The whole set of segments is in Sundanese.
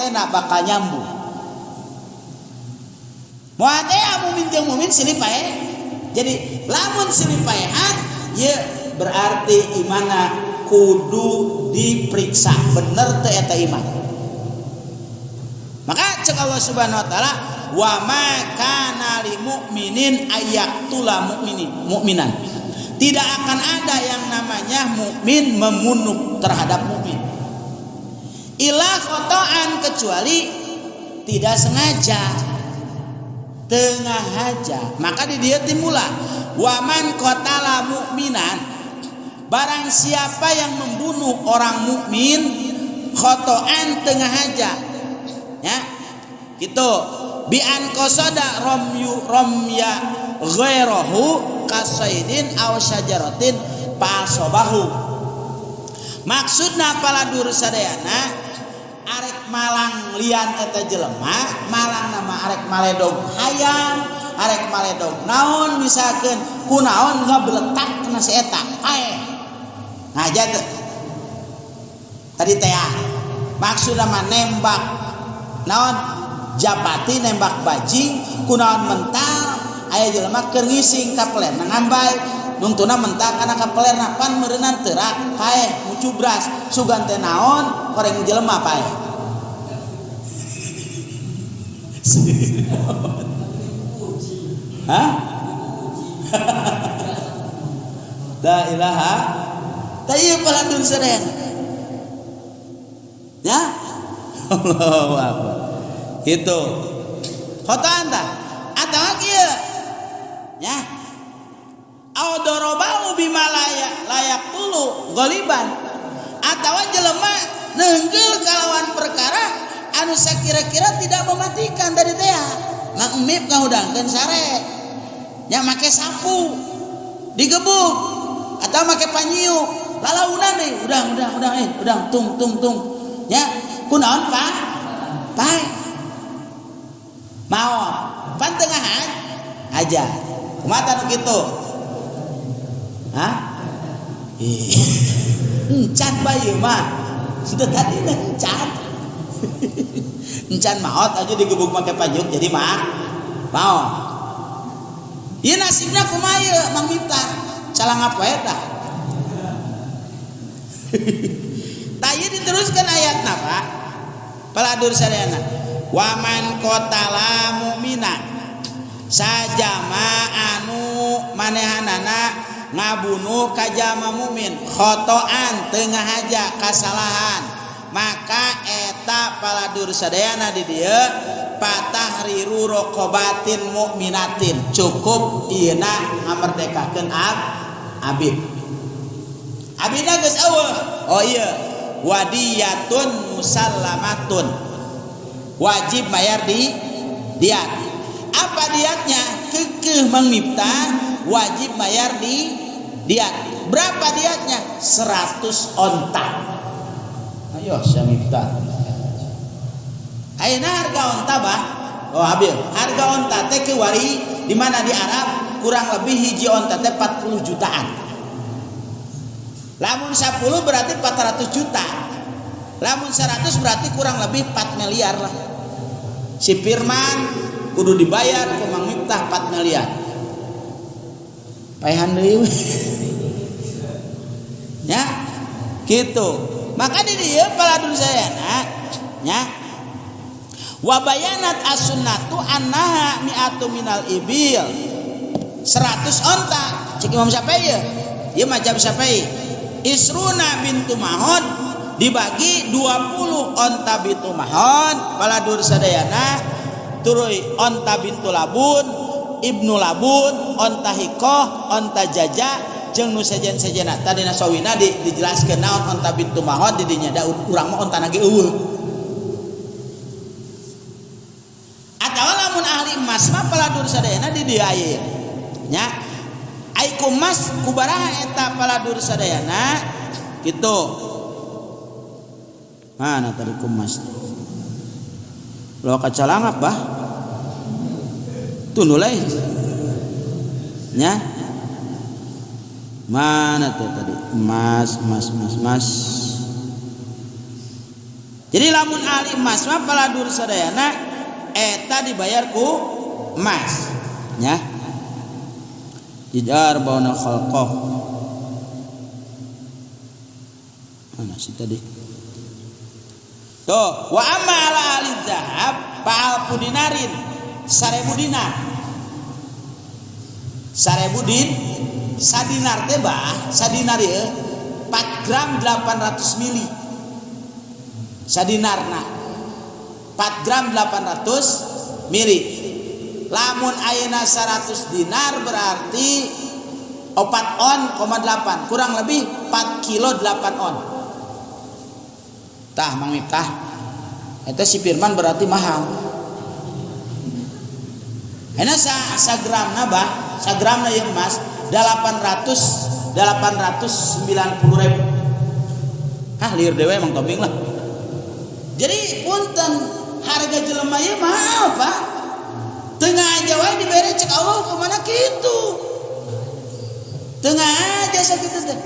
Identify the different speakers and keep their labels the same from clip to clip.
Speaker 1: hatena bakal nyambung. Moal teh mukmin jeung mukmin silih paeh. Jadi lamun silih paehan ye berarti imana kudu diperiksa bener teu eta iman. Maka cek Allah Subhanahu wa taala wa ma kana lil mu'minin ayyaqtula mu'minin mu'minan. Tidak akan ada yang namanya mukmin membunuh terhadap mukmin. Ila khotoan kecuali tidak sengaja tengah aja. Maka di dia timbullah waman qatala mukminan, barang siapa yang membunuh orang mukmin khotoan tengah aja, ya gitu bi an qasada romyu romya ghairahu kasaidin aw syajaratin pasobahu. Maksudna paladur sadayana arek malang lian eta jelema, malang nama arek maledog hayam, arek maledog naon misalkeun kunaon ngabeletak kana si eta paeh. Nah aja teu. Tadi teh maksudna mah nembak naon japati nembak bajing kunaon mental aya jelema keur ngising ka pelerna ngambay nungtuna mental kana ka pelerna pan meureunan teurak paeh mucubras sugan teh naon koreng jelema paeh. Hah? La ilaha ta ieu paladun sadayana. Ya? Allahu akbar. Itu. Khotoan tah atawa kieu. Ya. Au darabau bima layak tulu goliban atawa jelema neunggul kalawan perkara anu sakira-kira tidak mematikan tadi teh Mang Emip ngahudangkeun sare nya make sapu digebuk atau make panyiuk lalaunan deui udang udang udang udang tung tung tung nya kunaon pak pae maot pan tengahan aja kumaha nu kitu. Hah? Encan bae mah. Sudah tadi encan. Encan maot aja digebuk make panjuk jadi mah maot. Ieu nasibna kumaha ieu Mang Miftah? Calangap wae tah. Tah ieu diteruskeun ayatna Pak. Paladur sadayana. Wa man qatala mu'minan sajama anu manehanana ngabunuh ka jalma mukmin khotoan tengah aja kasalahan maka eta paladur sadayana di dieu patahriru raqabatin mukminatin cukup ieuna ngamerdekakeun abid abidna geus eueuh. Oh iya wadiyatun musallamatun wajib bayar di diat. Apa diatnya? Kekeh Mang Miftah wajib bayar di diat. Berapa diatnya? 100 onta. Ayo saya Miftah. Ayeuna harga onta bah? Oh habil. Harga onta teh kewari di mana di Arab kurang lebih hiji onta teh 40 jutaan. Lamun 10 berarti 400 juta. Lamun 100 berarti kurang lebih 4 miliar lah. Si Firman kudu dibayar ku Mang Miftah 4 miliar. Paehan deui. Ya, gitu. Maka di dieu paladun sayana nya wa bayanat as-sunnatu annaha mi'atu minal ibil. 100 onta. Cek Imam Syafi'i ieu. Ieu mazhab Syafi'i. Isruna bintu Mahod dibagi 20 onta bintu Mahod paladur sadayana tuluy onta bintu Labun, Ibnu Labun, onta Hikoh, onta Jaja jeung nu sejen-sejena. Tadi nasawina dijelaskeun naon onta bintu Mahod di dinya da urang mah ontana ge eueuh. Atawa lamun ahli emas mah paladur sadayana di dieu aya. Nya ai ku emas kubaraha eta paladur sadayana kitu. Mana tadi ku emas? Lo kacalangap bah. Tundul lain. Nya. Mana teh tadi? Emas, emas, emas, emas. Jadi lamun ahli emas mah paladur sadayana eta dibayar ku emas nya. Ijar bauna khalqah. Mana sih tadi? Tuh, wa amma ala ahli zahab fa alfu dinarin, 1000 dinar. 1000 din, sadinar teh bah, sadinar ieu 4 gram 800 mili. Sadinarna 4 gram 800 mili. Lamun ayeuna 100 dinar berarti 4 on koma delapan, kurang lebih 4 kilo 8 on. Tah Mang Miftah, eta si Firman berarti mahal. Ayeuna sagramna bah, sagramna ieu emas 890 ribu. Hah, lieur dewe Mang Tobing lah. Jadi punten harga jelema ieu mahal, Pak. Tengah aja wae dibere cek Allah kemana kitu. Tengah aja sakitu teh.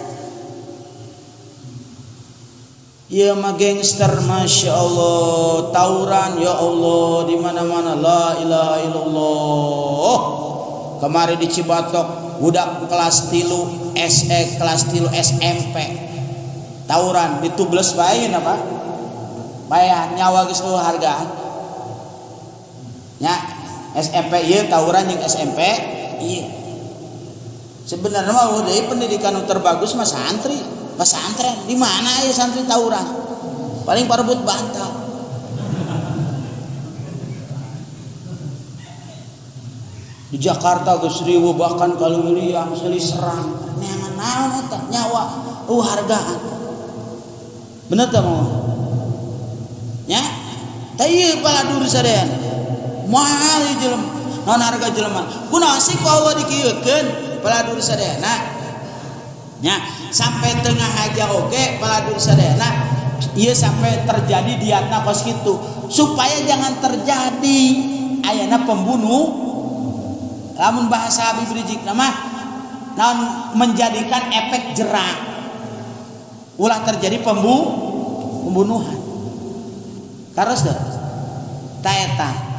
Speaker 1: Ieu mah gangster, masya Allah, tawuran ya Allah di mana-mana, la ilaha illallah. Kemarin di Cibatok budak kelas 3 SE, kelas 3 SMP tawuran ditubles bae apa? Bae nyawa geus eueuh hargaan. Nya SMP ieu tawuran jeung SMP ieu. Sebenarnya mah udah pendidikan nu terbagus mah santri, pesantren. Di mana aya santri tawuran? Paling parebut bantal. Di Jakarta geus riweuh bahkan kaleuliang seliserang. Neangan naon eta nyawa eueuh hargaan. Bener teh mah? Nya? Tah ieu paladur sadayana. Mahal ieu jelema. Naon harga jelema? Kunaon sih ku Allah dikieukeun paladur sadayana? Nya, sampai tengah aja oge paladur sadayana ieu sampai terjadi diatna kos kitu supaya jangan terjadi ayana pembunuh. Lamun bahasa Habib Rizieq mah naon menjadikan efek jerak ulah terjadi pembunuhan. Karos teu? Ta eta.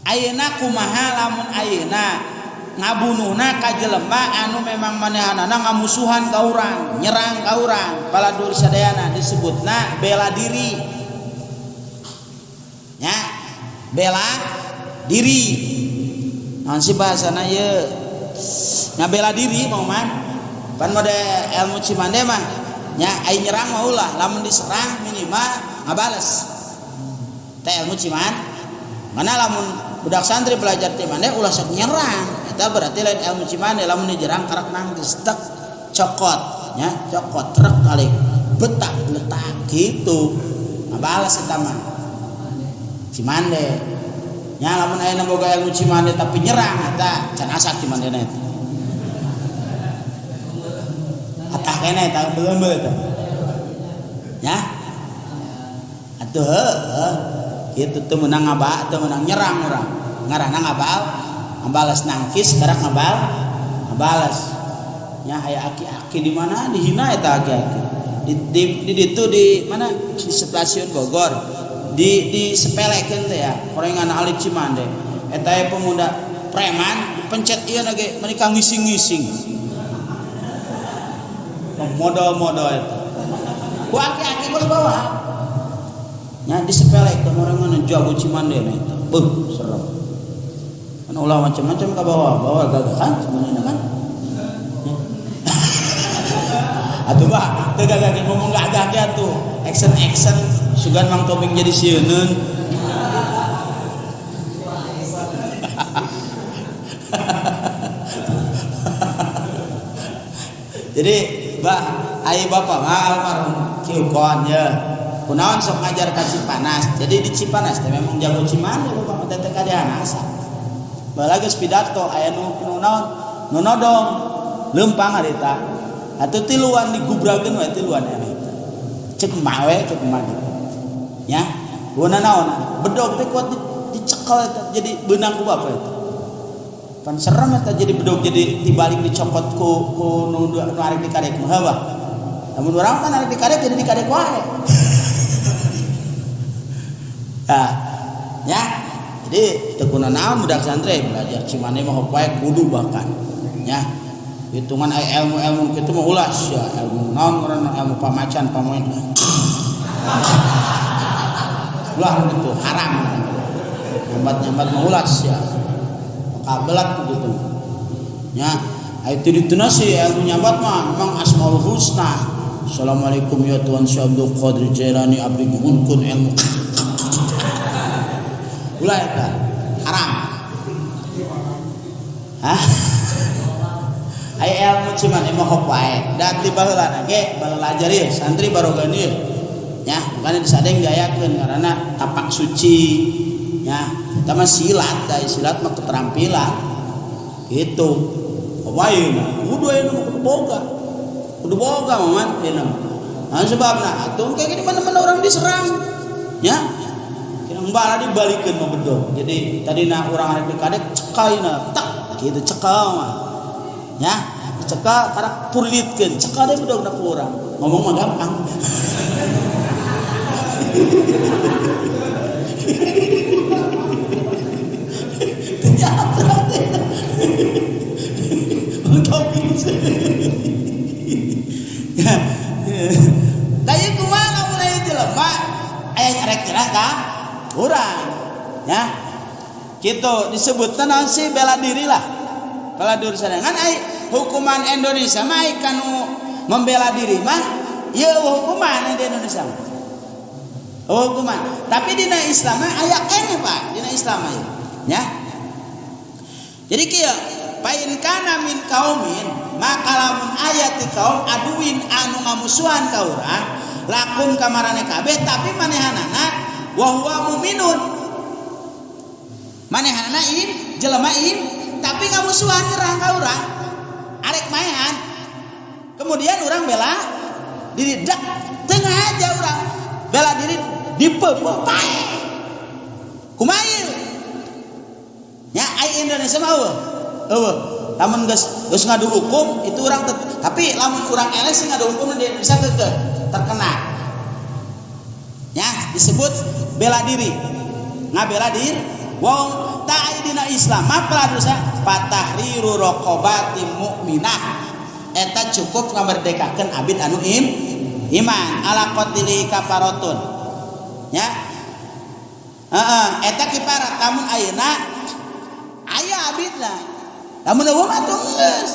Speaker 1: Ayeuna kumaha lamun ayeuna ngabunuhna ka jelema anu memang manehanana ngamusuhan ka urang, nyerang ka urang, paladur sadayana disebutna bela diri. Nya, bela diri. Naon sih bahasana ieu? Nya bela diri mau man. Pan mode ilmu Cimande mah nya ai nyerang mah ulah, lamun diserang minimal ngabales. Teh ilmu Ciman. Mana lamun budak santri belajar Cimande ulah sok nyerang. Eta berarti lain ilmu Cimande, lamun dijerang karak nangis tek cokot nya, cokot trek kali betak letak gitu. Ngabales eta mah. Cimande. Nya lamun aya nu boga ilmu Cimande tapi nyerang eta can asak Cimande na eta. Atah kene eta belum eta. Nya. Atuh heuh. Kitu teu meunang ngaba, teu meunang nyerang urang. Ngaranna ngabal, ngabales nangkis karak ngabal, ngabales. Nya aya aki-aki di mana dihina eta aki-aki. Di ditu di mana? Di stasiun Bogor. Di sepelekeun teh ya, korengan ahli Cimande. Eta aya pemuda preman dipencet ieu na ge meuni ka ngising-ngising. Modal-modal eta. Ku aki-aki geus bawa. Nya disepelekeun orangan jago Cimande na eta. Beuh, serem. Kan ulah macam-macam ka bawah, bawa gagahan sebenarnya kan. Atuh bah, teu gagah ngomong gagah ge atuh. Action-action sugan Mang Tobing jadi sieuneun. Jadi bah, ai bapak mah almarhum Kiukon ye. Kunaon sok ngajar ka Cipanas. Jadi di Cipanas teh memang jago Cimande bapak mah teh kadehan asa. Baheula geus pidato aya nu naon? Nu nodong leumpang harita. Atuh tiluan digubrakeun we tiluan eta. Cek mawe cek mah gitu. Nya, guna naon? Bedog teh kuat dicekel eta jadi beunang ku bapak eta. Pan serem eta jadi bedog jadi tibalik dicokot ku nu arek dikadek mah heuh. Lamun urang mah arek dikadek jadi dikadek wae. Ah, ya. Jadi teu naon budak santri belajar Cimande mah wae kudu bahkan ya. Hitungan aya ilmu-ilmu kitu mah ulas ya, ilmu naon ngaranna, ilmu pamacan pamoen. Ulah gitu haram. Nyambat-nyambat mah ulas ya. Kabelat gitu. Ya, aya teu dituna sih ilmu nyambat mah memang Asmaul Husna. Assalamualaikum ya Tuhan Syekh Abdul Qadir Jailani abdi nyuhunkeun ilmu. Ulah eta haram. Hah? Aya ilmu cuman emang hok wae. Da ti baheulana ge balalajar ieu santri barogan ieu. Ya, makanya disadeng diayakeun karena tapak suci. Ya, eta mah silat, da silat mah keterampilan. Gitu. Wae kudu aya nu kudu boga. Kudu boga maman ieu mah. Nah, sebabna atuh kayak gini mana-mana orang diserang. Ya. Kira dibalikeun mah bedog. Jadi tadina urang arek dikadek cekaina tak gitu cekal mah. Ya, cekal karena purlitkeun, cekal deui bedogna ku urang. Ngomong mah gampang. Tah kumaha lamun aya jelema aya rek nyerang ka urang ya. Kitu disebutna naon sih bela diri lah. Bela diri sadangan ai hukuman Indonesia mah ai kanu membela diri mah ieu hukuman di Indonesia mah. Hukuman. Tapi dina Islam mah aya keneh Pak, dina Islam mah ya. Jadi kieu pain kana min kaumin maka lamun aya ti kaum aduin anu ngamusuhan ka urang lakum kamarane kabeh tapi manehanana wa huwa mu'minun manehanana im jelema im tapi ngamusuhan nyerang ka urang arek maehan kemudian urang bela diri dak tengah aja urang bela diri dipeupeut pae kumaha ya ai Indonesia mah eueuh lamun geus geus ngadu hukum itu urang tapi lamun urang eleh sih ngadu hukum dia bisa ke terkena ya disebut bela diri ngabela diri wong ta dina Islam mah dosa patahriru raqabati mukminah eta cukup ngamerdekakeun abid anu im iman ala qatili kafaratun ya heeh eta kiparat lamun ayeuna aya abidna lamun eueuh mah teu geus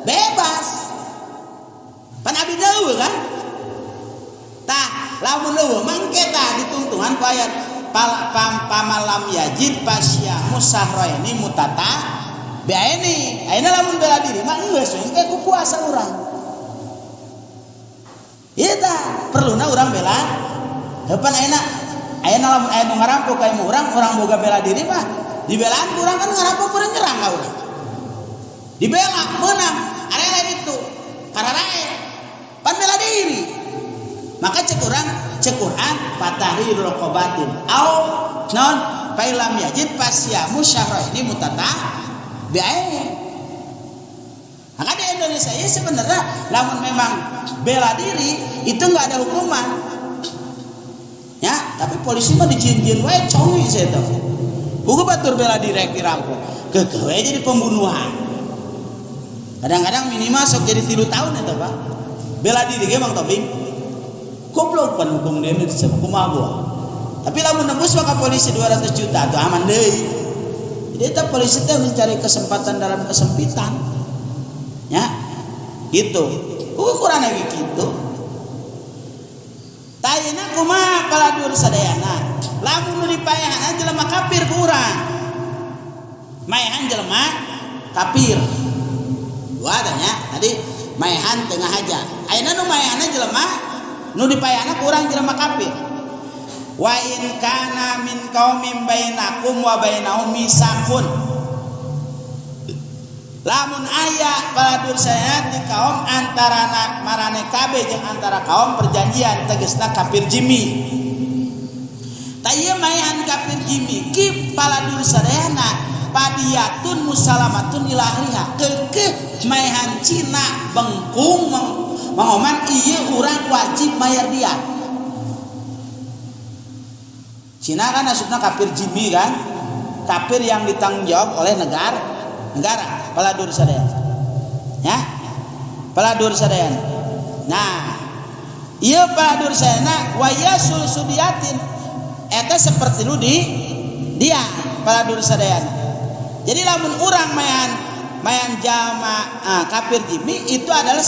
Speaker 1: bebas pan abidna eueuh kan tah lamun eueuh mah engke tah ditungtungan ku ayat pamalam yajid pasyamu sahraini mutata biaini ayeuna lamun bela diri mah geus engke ku puasa urang ieu tah perluna urang bela heupan ayeuna ayeuna lamun aya nu ngarampok ka urang urang boga bela diri mah dibelaan kurang kan ngarampok kurang nyerang ka urang dibela menang area lain itu kararae pan bela diri maka cek urang cek Quran patahrir raqabatin au non failam yajid pasyamu syahraini mutata biae. Maka di Indonesia ini sebenarnya lamun memang bela diri itu nggak ada hukuman ya, tapi polisi mah dijin-jin wae congi saya tahu. Buku batur bela diri rek dirampok keukeuh we jadi pembunuhan. Kadang-kadang minimal sok jadi 3 tahun eta Pak. Bela diri ge Bang Tobing. Goblok pan hukum di Indonesia kumaha gua. Tapi lamun nembus maka polisi 200 juta tuh aman deui. Jadi eta polisi teh mencari kesempatan dalam kesempitan. Ya. Gitu. Ukuran lagi gitu. Tayina kumaha paladur sadayana. Lamun nu dipaehan jelema kafir ku urang. Maehan jelema kafir. Dua tanya tadi maehan tengah aja. Ayeuna nu maehanna jelema nu dipaehanna ku urang jelema kafir. Wa in kana min qaumin bainakum wa bainahum misakun. Lamun aya paladur sadayana di kaum antarana marane kabeh jeung antara kaum perjanjian tegasna kafir jimi. Ta ieu maehan kafir jimi ki paladur sadayana padiyatun musalamatun ila ahliha keukeuh maehan Cina bengkung mangoman ieu urang wajib mayar diat. Cina kan asupna kafir jimi kan, kafir yang ditanggung jawab oleh negara negara paladur sadayana ya, paladur sadayana. Nah ieu paladur sadayana wa yasul sudiatin eta seperti lu di dia paladur sadayana. Jadi lamun urang mayan jama kafir jimi itu adalah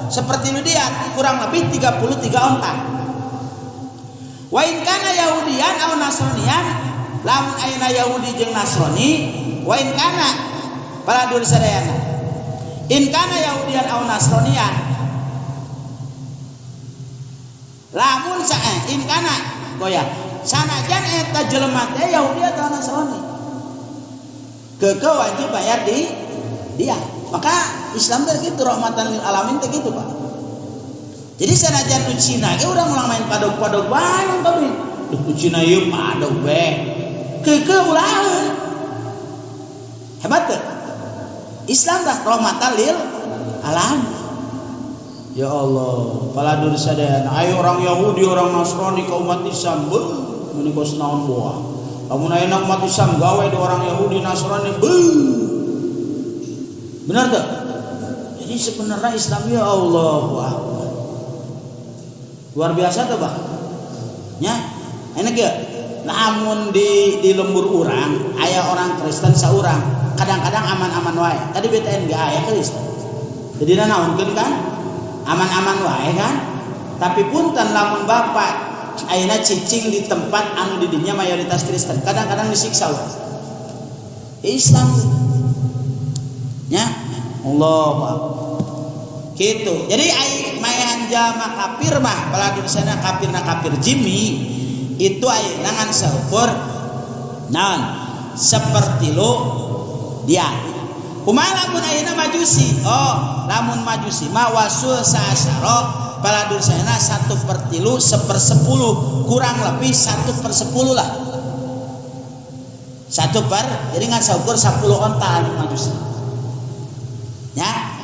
Speaker 1: seperti lu dia kurang lebih 33 onta. Wa in kana Yahudian au Nasranian, lamun ayeuna Yahudi jeung Nasrani, wa in kana paladur sadayana. In kana Yahudian au Nasranian, lamun in kana goyah sanajan eta jelema teh Yahudi atau Nasrani, keukeuh wajib bayar di dia. Maka Islam teh kitu, rahmatan lil alamin teh kitu Pak. Jadi sanajan nu Cina ge urang ulang main padog-padog wae nonton. Duh nu Cina ieu padog we. Keukeuh ulah. Hebat teu? Islam dah rahmatan lil alamin. Ya Allah, paladur sadayana ayo orang Yahudi, orang Nasrani ka umat Islam beuh meuni kos naon boa. Lamun ayeuna umat Islam gawe di orang Yahudi Nasrani beuh. Benar teu? Jadi sebenarnya Islam ya Allahu Akbar. Luar biasa tuh Pak. Nya, enak ya. Lamun di lembur urang aya orang Kristen saurang, kadang-kadang aman-aman wae. Tadi BTN ge aya Kristen. Jadi naonkeun kan? Aman-aman wae kan? Tapi punten lamun bapak ayeuna cicing di tempat anu di dinya mayoritas Kristen, kadang-kadang disiksa wae. Islam. Nya, Allahu Akbar. Gitu. Jadi ai mayan jalma kafir mah paladur sana kafirna kafir jimi itu ayeuna ngan saukur naon seperti lu dia. Kumaha lamun ayeuna majusi? Oh, lamun majusi mah wasul saasaro paladur sana 1/3 1/10 kurang lebih 1/10 lah. 1 per jadi ngan saukur 10 onta anu majusi. Ya.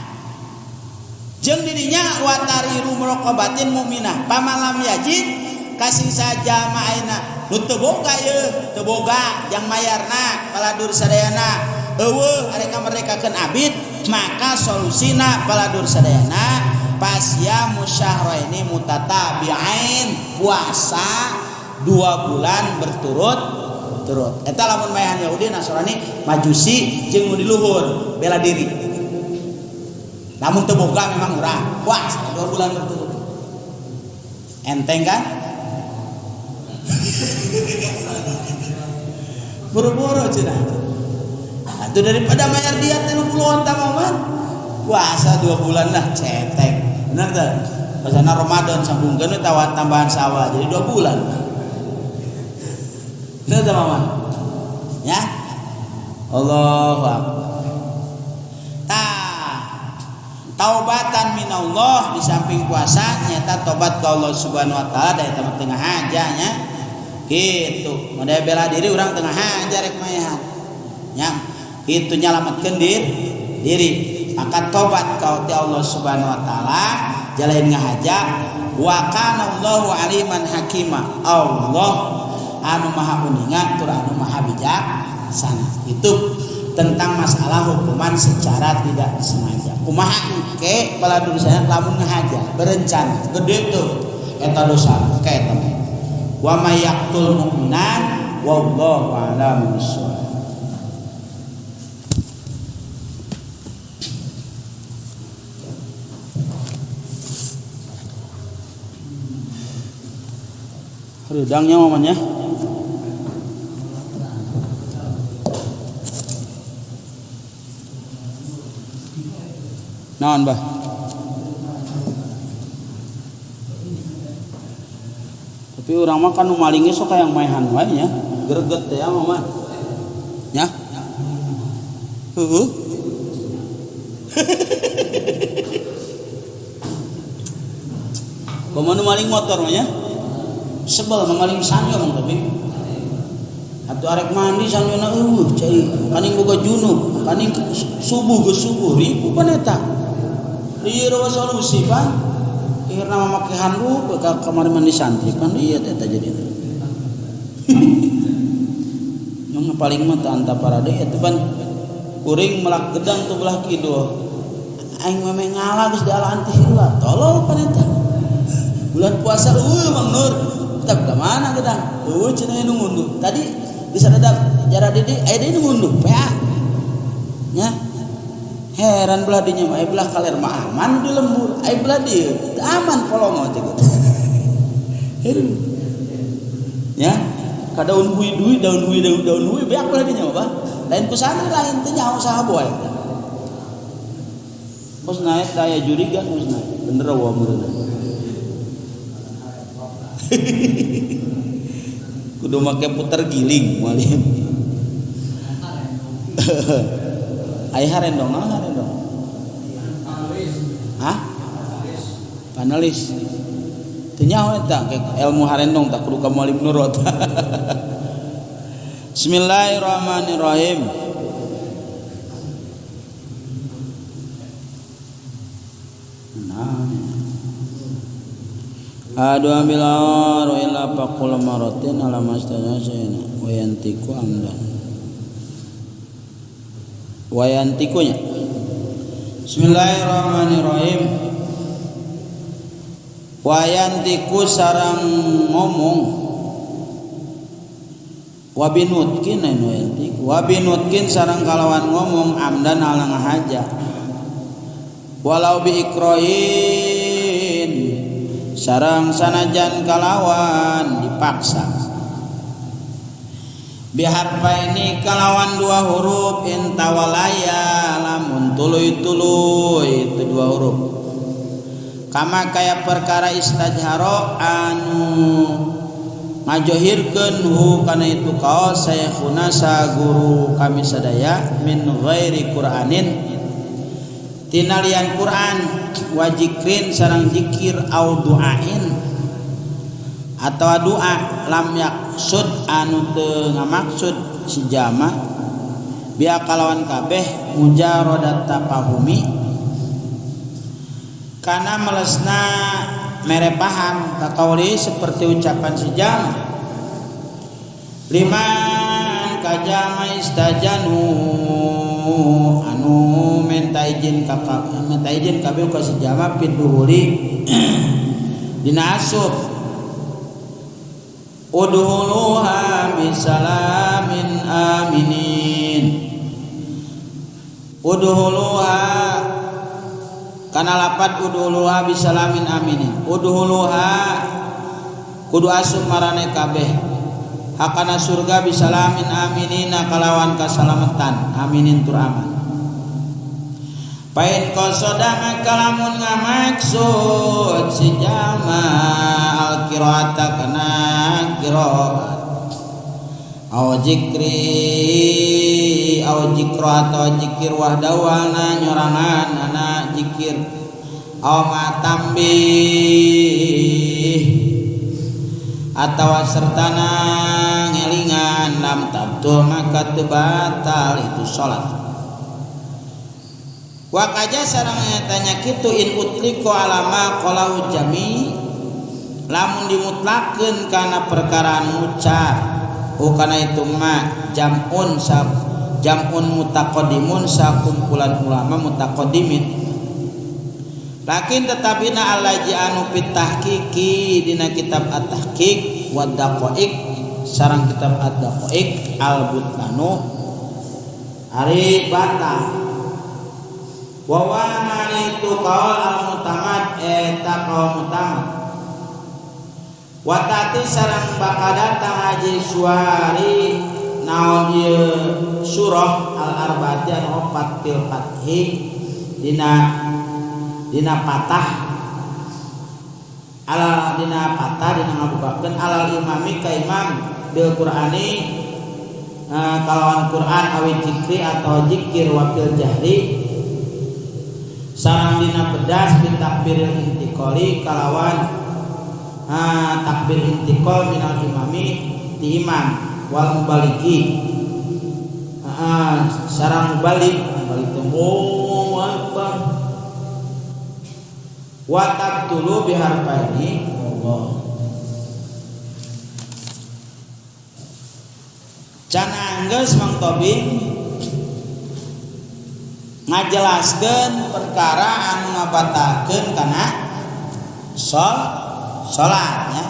Speaker 1: Jeung dirinya watariru muraqabatin mukminah pamalam yajid kasih saja ayeuna nu teu boga ieu teu boga jang mayarna paladur sadayana eueuh arek merdekakeun abid maka solusina paladur sadayana pasyamu syahraini mutatabi'ain puasa 2 bulan berturut-turut. Eta lamun mayan Yahudi Nasrani Majusi jeung nu di luhur bela diri. Lamun teu boga memang urang puasa 2 bulan berturut-turut. Enteng kan? Buru-buru cenah. Atuh daripada bayar dia 30 onta mah puasa 2 bulan lah cetek. Bener teu? Pasana Ramadan sambungkeun we tambahan sawah jadi 2 bulan. Bener teu mama? Ya? Allahu Akbar. Taubatan minallah di samping puasa nyata tobat ke Allah Subhanahu wa taala da eta mah tengah haja nya. Gitu. Modal bela diri urang tengah haja rek mayahan. Nya, kitu nyalametkeun diri. Maka tobat ka Allah Subhanahu wa taala jalain ngahaja wa kana Allahu aliman hakima. Allah anu maha uninga tur anu maha bijaksana. Itu tentang masalah hukuman secara tidak sengaja. Kumaha engke paladur saya lamun ngahaja berencana gede tuh eta dosa ke eta. Wa may yaqtul mu'minan wallahu a'lamu bissawab. Redangnya mamanya. Naon bah? Tapi urang mah kan nu malingnya sok hayang maehan wae nya. Greget teh ya mama. Nya? Heueuh. Komo nu maling motor mah nya? Sebel mah maling sanyo mah tapi. Atuh arek mandi sanyona eueuh cai. Kaning boga junub, kaning subuh geus subuh ribu pan eta. Ieu rawa solusi pan. Akhirna mah make handuk ka kamar mandi santri pan ieu teh eta jadi. Mangga paling mah teu antapara deui atuh pan kuring melak gedang tuh belah kidul. Aing mah ngala geus dialaan ti heula. Tolol pan eta. Bulan puasa eueuh Mang Nur. Tetap ka mana gedang? Eueuh cenah nu ngunduh. Tadi di sadadap jara didi aya deui nu ngunduh PA. Nya. Heran belah dinya mah aya belah kaler mah aman di lembur, aya belah dieu teu aman polongo teh gitu. Heran. Ya, ka daun hui duit, daun hui daun, daun hui beak belah dinya mah bah. Lain ku santri lain teh nyaho saha boe eta. Bos naik daya jurigan bos naik. Bener wa meureun. Kudu make puter giling mualim. Aya harendong naon harendong? Hah? Panelis. Teu nyaho eta ilmu harendong tak kudu ka mualim nurut. Bismillahirrahmanirrahim. Adu ambil wa illa faqul maratin ala mastajana wa yantiku amdan. Wa yantikunya. Bismillahirrahmanirrahim. Wa yantiku sarang ngomong. Wa binutkin anu yantiku. Wa binutkin sarang kalawan ngomong amdan ala ngahaja. Walau bi ikrohin sarang sanajan kalawan dipaksa. Biharfaini kalawan dua huruf intawalaya lamun tuluy-tuluy itu dua huruf. Kama kaya perkara istajharo anu ngajohirkeun hu kana itu kaos sayekhuna sa guru kami sadaya min ghairi Qur'anin tina lian Quran wa zikrin sareng zikir au duain atawa doa lam yaksud anu teu ngamaksud si jama biya kalawan kabeh mujarodat tafahumi kana melesna mere paham kakauli seperti ucapan si jama liman kajama istajanu anu minta izin kakak minta izin kabeh ka si jama piduhuli dina asup udhuluha bisalamin aminin udhuluha kana lapat udhuluha bisalamin aminin udhuluha kudu asup marane kabeh hakana surga bisalamin aminina kalawan kasalametan aminin tur aman. Pain qasoda maka lamun ngamaksud si jama al qiraata kana qiraat au zikri au zikra atau zikir wahdawana nyorangan ana zikir au matambih atawa sertana ngelingan lam tabtul maka teu batal itu salat. Wa kaja sareng nyatanya kitu in utliqo alama qalahu jami lamun dimutlakeun kana perkara ngucap oh kana itu ma jam'un sab jam'un mutaqaddimun sakumpulan ulama mutaqaddimin lakin tetapi na allazi anu fit tahqiqi dina kitab at-tahqiq wa daqaiq sareng kitab ad-daqaiq al-butlanu ari batal wa wana itu qaul al-mutamad eta qaul mutamad wa tati sareng bakal datang haji suari naon ieu surah al-arbaati anu opat fil fathi dina dina patah alal dina patah dina ngabukakeun alal imami ka imam bil qur'ani kalawan Qur'an awi zikri atau zikir wa fil jahri sareng dina pedas bin takbiril intiqali kalawan takbir intiqal minal imami ti imam wal mubaligi sareng mubalik mubalik teh Allahu akbar wa tabtulu biharfaini Allah. Can anggeus Mang Tobing ngajelaskeun perkara anu ngabatalkeun kana salat nya.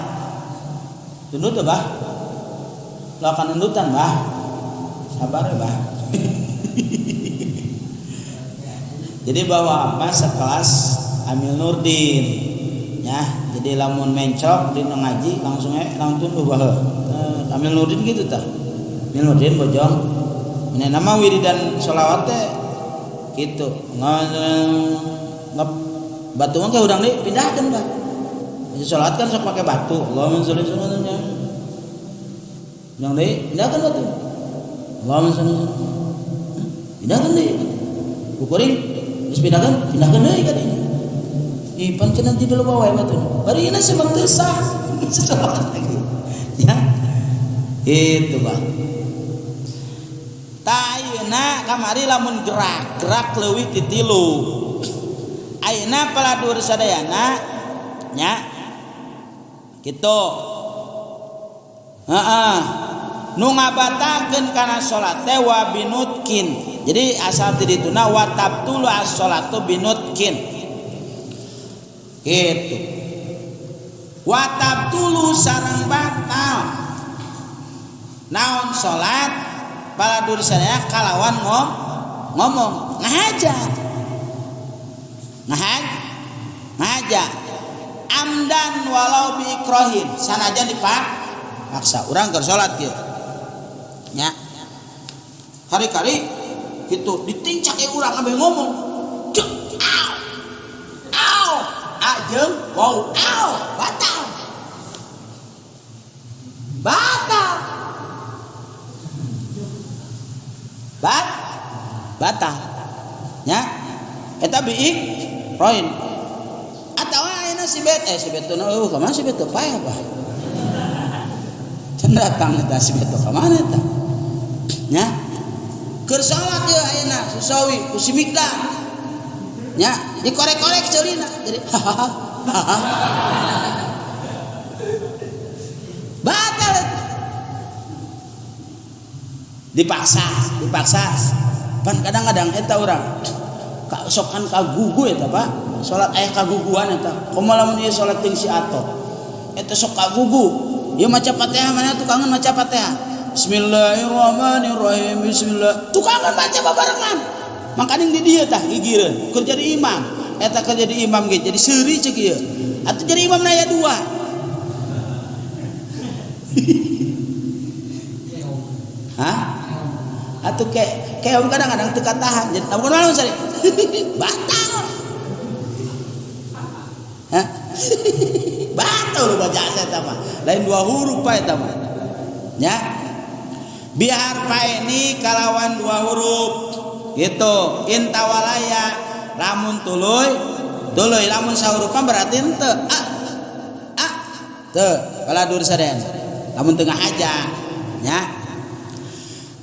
Speaker 1: Tunduk teu bah? Lakan undutan bah. Sabar ya bah. Jadi bahwa apa sekelas Amil Nurdin ya. Jadi lamun mencok di ngaji langsung langsung tunduh bah. Amil Nurdin gitu tah. Amil Nurdin bojong. Ini nama wiridan sholawat teh gitu. Nggak batu mah urang deui pindahkeun bah. Sholat kan sok pakai batu. Allahumma sholli ala yang deui pindahkeun batu. Allahumma sholli pindahkeun deui. Kukuring geus pindahkeun, pindahkeun deui ka dinya. Ih pan cenah ti dulu bawa batu. Bari ieu sebab teu sah. Salat lagi. Ya. Itu bah. Tah ayeuna kamari lamun gerak, gerak leuwih ti tilu. Ayeuna paladur sadayana nya gitu. Heeh. Nu ngabatakeun kana salat teh wa binutkin. Jadi asal ti dituna wa tabtulu as-salatu binutkin. Gitu. Wa tabtulu sareng batal. Naon salat paladur sadaya kalawan ngomong ngahaja. Ngahaja. Amdan walau bi ikrohin sanajan dipaksa urang keur salat kieu nya kari-kari kitu ditincak ieu urang ambeh ngomong au au a jeung wau au batal batal bat batal nya eta bi ikrohin. Atawa ayeuna si bet si bet teu eueuh ka mana si bet teu paeh bah. Can datang eta si bet ka mana eta? Nya. Keur salat ieu ayeuna si Sawi ku si Mikdad. Nya, dikorek-korek ceulina jadi batal eta. Dipaksa, dipaksa. Pan kadang-kadang eta urang sokan kagugu eta Pak. Salat aya kaguguan eta. Komo lamun ieu salat jeung si Ato. Eta sok kagugu. Ieu maca Fatihah mana tukangan maca Fatihah. Bismillahirrahmanirrahim. Bismillah. Tukangan maca babarengan. Mangkaning di dieu tah gigireun. Keur jadi imam. Eta keur jadi imam ge jadi seuri ceuk ieu. Atuh jadi imam aya dua. Hah? Atuh keom kadang-kadang teu katahan. Jadi lamun naon sari? Batal. Hah? Batal lu baca eta mah. Lain dua huruf pae eta mah. Nya. Bihar paeni kalawan dua huruf. Gitu. Intawalaya lamun tuluy tuluy lamun sahurupan berarti henteu. A a teu baladur saden. Lamun teu ngahaja nya.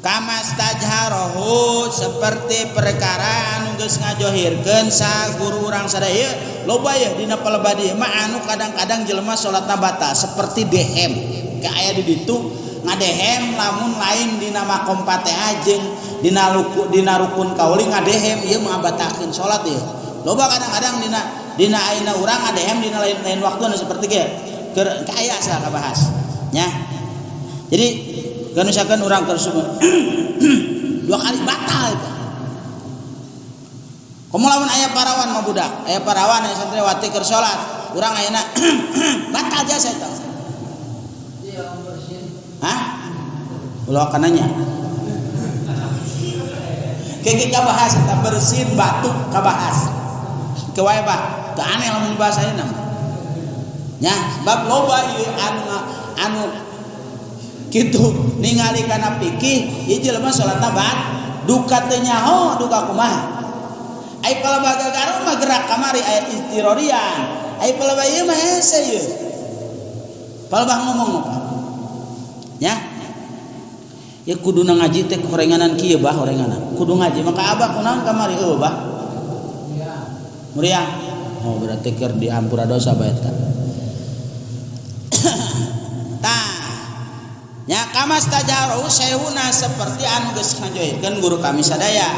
Speaker 1: Kama stajharohu seperti perkara anu geus ngajohirkeun sa guru urang sadaya loba ye dina palebah dieu mah anu kadang-kadang jelema salatna batal seperti dehem ka aya di ditu ngadehem lamun lain dina makom Fatihah jeung dina ruku dina rukun kauli ngadehem ieu mah batalkeun salat ieu loba kadang-kadang dina dina ayeuna urang ngadehem dina lain-lain waktu anu seperti kieu keur ka aya saha kabahas nya. Jadi kan misalkan orang tersebut dua kali batal itu. Komo lamun aya parawan mah budak, aya parawan aya santriwati keur salat, urang ayeuna batal jasa eta. Hah? Ulah kananya. Keke kabahas eta bersin batuk kabahas. Ke wae bah, teu aneh lamun dibahas ayeuna mah. Nya, sebab loba ieu anu kitu ningali kana fikih ieu jelema salatna bat duka teu nyaho duka kumaha. Ai palebah gagaru mah gerak kamari aya istirorian. Ai palebah ieu mah hese ieu. Palebah ngomong apa? Nya. Ya kuduna ngaji teh horenganan kieu bah horenganan. Kudu ngaji maka abah kunaon kamari eueuh bah? Muriang. Oh berarti keur diampura dosa bae eta. Tah. Nya Nya kamas tajaru syekhuna seperti anu geus ngajohirkeun guru kami sadaya.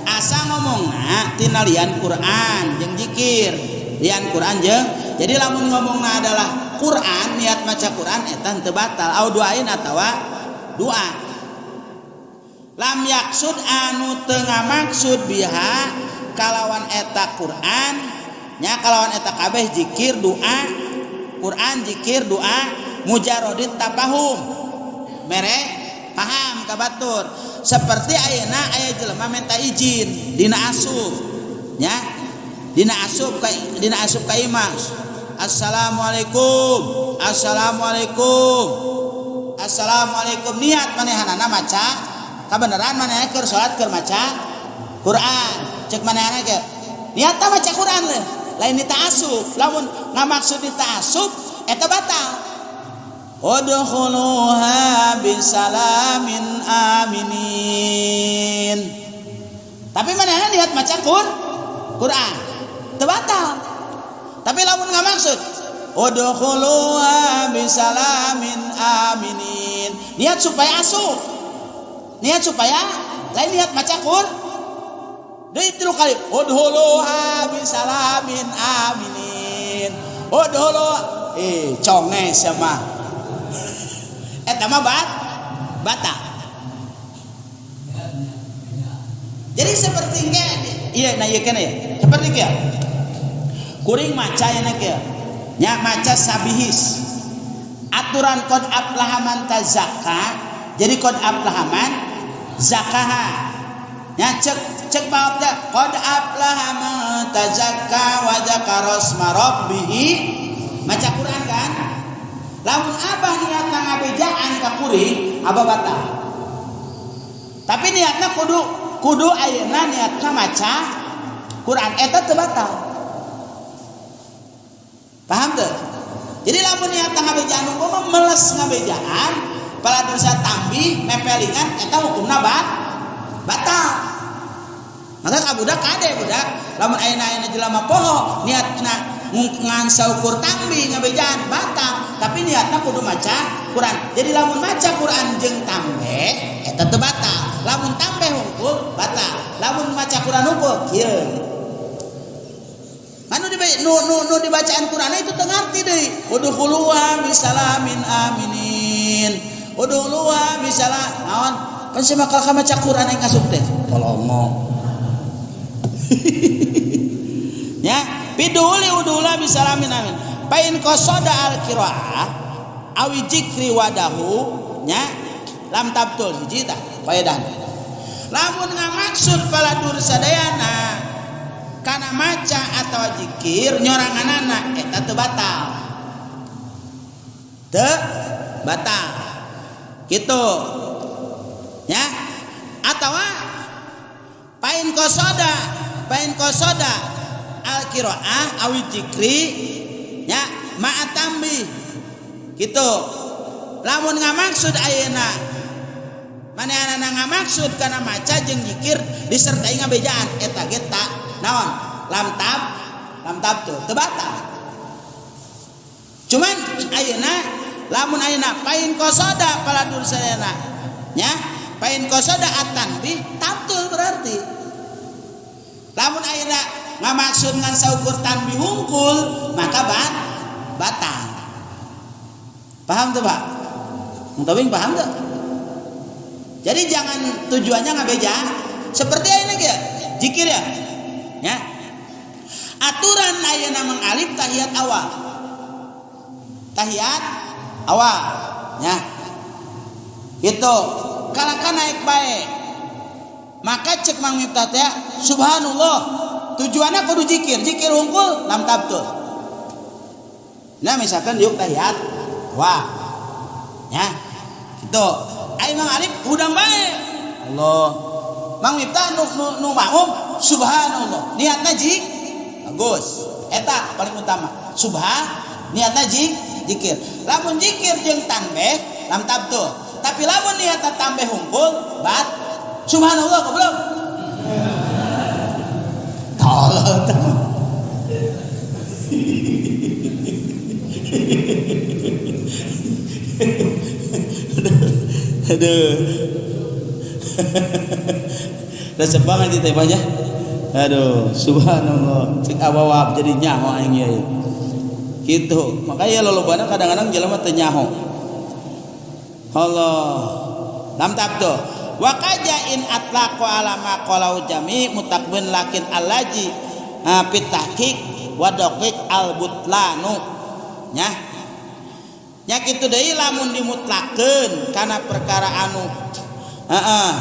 Speaker 1: Asa ngomongna tina lian Quran jeung zikir. Lian Quran jeung jadi lamun ngomongna adalah Quran, niat maca Quran eta henteu batal. Au duain atawa doa. Lam yaksud anu teu ngamaksud biha kalawan eta Quran nya kalawan eta kabeh zikir doa Quran zikir doa mujarodit tapahum mere paham ka batur seperti ayeuna aya jelema minta izin dina asup nya dina asup ka dina asup ka imah assalamualaikum assalamualaikum assalamualaikum niat manehanana maca kabeneran manehna keur salat keur maca Quran cek manehna ge niatna maca Quran leuh lain ditaasub lamun ngamaksud ditaasub eta batal udkhuluha bisalamin aminin tapi manehna niat maca Quran teu batal tapi lamun ngamaksud udkhuluha bisalamin aminin niat supaya asup niat supaya lain niat maca Quran deui tilu kali udkhuluha bisalamin aminin udkhulu conge sama eta mah batal. Jadi seperti engke ieu na ieu keneh ya seperti kieu kuring maca nya kieu nya maca sabihis aturan qad aflaha man tazakka jadi qad aflaha man zakaha nya cek bab teh qad aflaha man tazakka wa dzakara asma rabbih maca Quran kan lamun abah niatna ngabejaan ka kuring abah batal tapi niatna kudu ayeuna niatna maca Quran eta teu batal paham teu jadi lamun niatna ngabejaan umpama meles ngabejaan pala dosa tambih mepelingan eta hukumna batal maka ka budak kade budak lamun ayeuna jelema poho niatna ngan saukur tambih ngabejaan batal tapi niatna kudu maca Quran jadi lamun maca Quran jeung tambeh eta teu batal lamun tambeh hungkul batal lamun maca Quran hungkul kieu anu nu dibacaan Quran itu teu ngarti deui udkhuluha bisalamin aminin udkhuluha bisalam naon pan sia mah kalah maca Quran aing asup teh tolongo nya biduli udula bisalamin amin pain qasada al qiraah awi zikri wadahu nya lam tabtul hiji tah faedahna lamun ngamaksud paladur sadayana kana maca atawa zikir nyoranganana eta teu batal teu batal kitu nya atawa pain qasada al qiraah awi zikri nya ma'a tambih kitu lamun ngamaksud ayeuna manehanana ngamaksud kana maca jeung zikir disertai ngabejaan eta ge ta naon lam tab tuh teu batal cuman ayeuna lamun ayeuna pain qasada paladur sadayana nya pain qasada at-tanbih tabtul berarti lamun ayeuna ngamaksud ngan saukur tanbih hungkul maka batal paham tuh Pak? Mang Tobing paham tuh? Jadi jangan tujuannya ngabeja seperti ayeuna ge zikir ya nya aturan ayeuna mengalif tahiyat awal nya gitu kalahkan naik bae maka cek Mang Miftah teh subhanallah tujuannya kudu zikir hungkul lam tabtul nah misalkan diuk tahiyat wah ya gitu ai Mang Alif hudang bae Allah Mang Miftah nu makmum subhanallah niatna bagus eta paling utama subhan niatna zikir lamun zikir jeung tanbih lam tabtul tapi lamun niatna tambeh hungkul bat subhanallah goblok tolol Aduh. Resep banget itu ya. Aduh, subhanallah. Cek awawab jadi nyaho aing ieu. Gitu. Makanya lolobana kadang-kadang jelema teu nyaho. Allah. Lam tabdo. Wa kaja in atlaqu ala ma qalau jami mutaqbin lakin allaji fit tahqiq wa daqiq al butlanu. Nya. Nya kitu deui lamun dimutlakeun kana perkara anu heeh.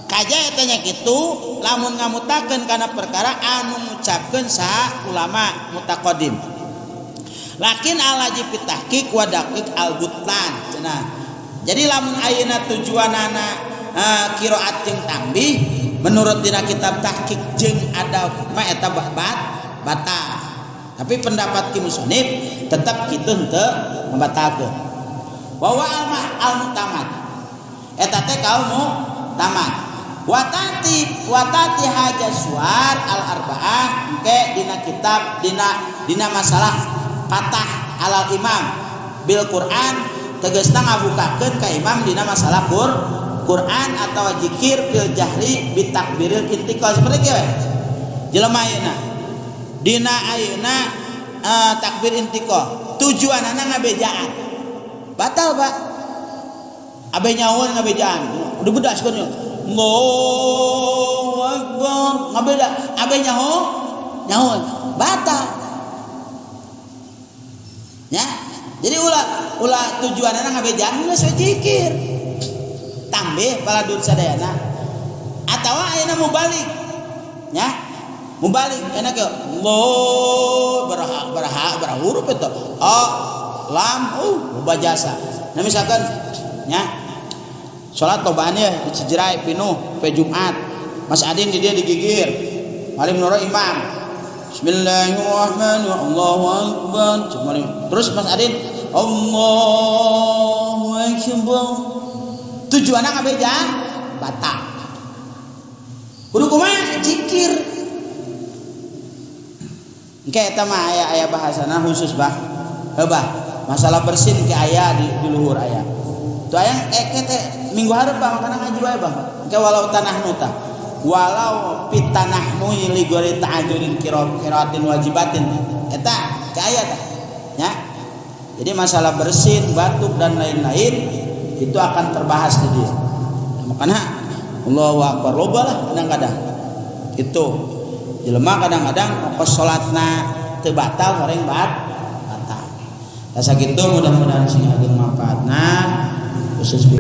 Speaker 1: Kaja eta nya kitu lamun ngamutakeun kana perkara anu ngucapkeun saha ulama mutaqaddim. Lakin alaji fit tahqiq wa daqiq al butlan cenah. Jadi lamun ayeuna tujuanana qiraat jeung tambih menurut dina kitab tahqiq jeung ada mah eta batal. Tapi pendapat ki musannif tetap kitu henteu membatalkeun. Wa wa al mutamad. Eta teh kaum mutamad. Watati haja suar al arbaah engke dina kitab dina masalah patah alal imam bil Quran tegasna ngabukakeun ka imam dina masalah Quran atau zikir fil jahri bitakbiril intiqal seperti kieu jelema ayeuna dina ayeuna takbir intiqal tujuanana ngabejaan batal Pak abe nyawa ngabejaan udah bedas kan Allahu Akbar ngabeda abe nyaho nyaho batal ya. Jadi ulah tujuanana ngabejaan geus zikir tambih paladur sadayana atawa ayeuna mubalik nya mubalik enak ya Allah baraha huruf eta a lam loba jasa. Nah misalkan nya salat tobaan ya di Cijerai pinuh pe Jumat Mas Adin di dia digigir malim nuro imam Bismillahirrahmanirrahim Allahu Akbar terus Mas Adin Allahu Akbar tujuanna ngabeja batal kudu kumaha zikir engke eta mah aya bahasana khusus bah heuh bah masalah bersin ke aya di luhur aya tu aya teh minggu hareup bah makana ngaji wae bah engke walau tanahnu tah walau pitanahnu li gori ta'ajurin qiraatin wajibatin eta ke aya tah nya. Jadi masalah bersin batuk dan lain-lain itu akan terbahas di dia. Makanya Allahu Akbar loba lah kadang-kadang itu jelema kadang-kadang ongkos salatna teu batal horeng batal. Tah sakitu mudah-mudahan sing ageng manfaatna khusus